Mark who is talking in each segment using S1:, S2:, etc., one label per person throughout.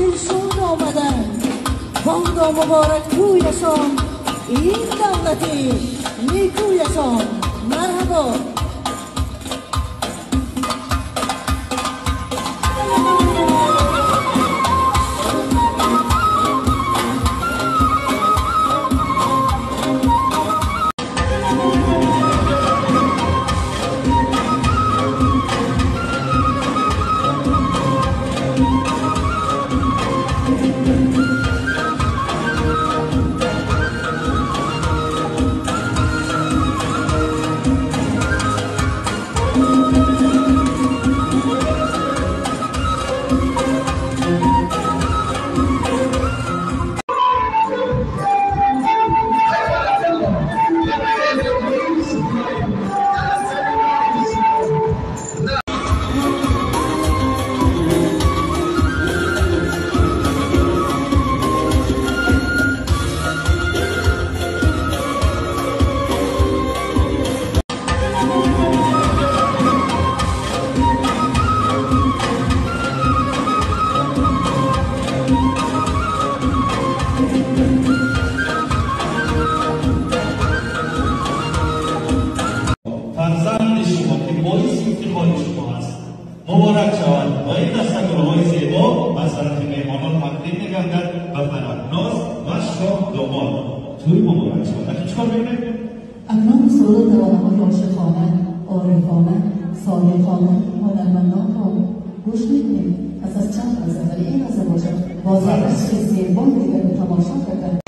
S1: Дилшод омаданд, бонго муборак тӯяшон, ин давлати некӯяшон. Марҳабо.
S2: فرزند شما که باعث افتخار شما است مبارک شود و این دستگل‌های زیبا از طرف مهمانان تقدیم می‌گردد به فرحناز و شاه داماد. توی مبارک شود. اکنون چیکار می‌کنیم؟
S3: اکنون سرود ترانه‌های عاشقانه، عارفانه، صادقانه هنرمندان را گوش می‌کنیم. پس از چند لحظه، ولی این لحظه باشد با رقص زیبای دیگر به تماشا کردن.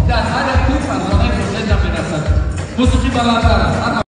S4: در هر یک فرزانه حسین میرسد. موسیقی بالاتر.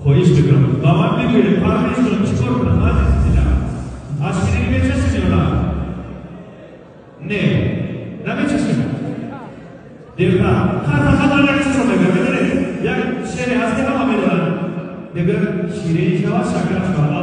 S2: خواهش میکنم با من بگویید پرهیز کنم چیکار کنم عزیز دلم؟ از شیرینی میچشم یا نه؟ نه نمیچشم. دیوتا خطر خطر یک چیز رو میگم، میدونید یک شعری هست که همه میدونن، میگه شیرینی شود شکر شود.